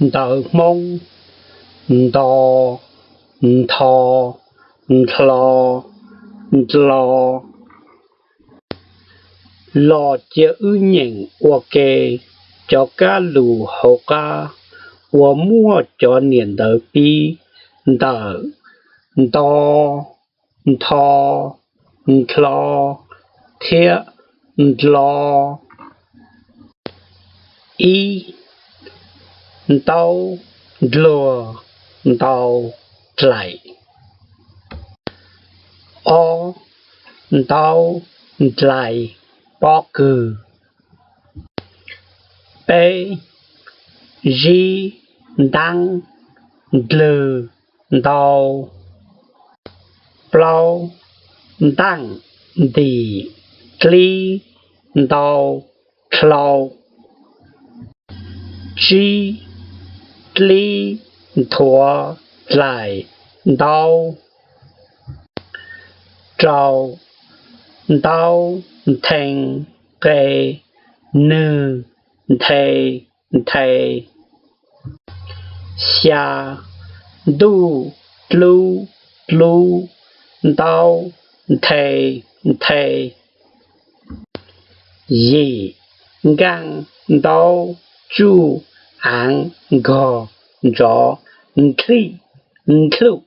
Ntawv Hmoob: nto, ntho, nthlo, ndlo. Los cia wb nyeem ua ke cov kab lus hauv qab uas muaj cov niam ntawv pib ntawm nto, ntho, nthlo thiab ndlo. Ib, ntaub, ndluag, ntau, dlaim. Ob, ntaub, ndlais, pob kws. Peb, zib, ntaab, ndlwg, ntau. Plaub, ntaaj, ntim, dlib, ntau, dlau. Tsib, dlib, nthuav, dlaim, ntaub. Rau, ntaub, nthee, nqe, nwg, nthe, nthe. Xya, ntuj, dlub, dlub, ntaub, nthe, nthe. Yim, nkaaj, ntaub, tsuj, aav, nkog, ntsov, nthij, nthluj.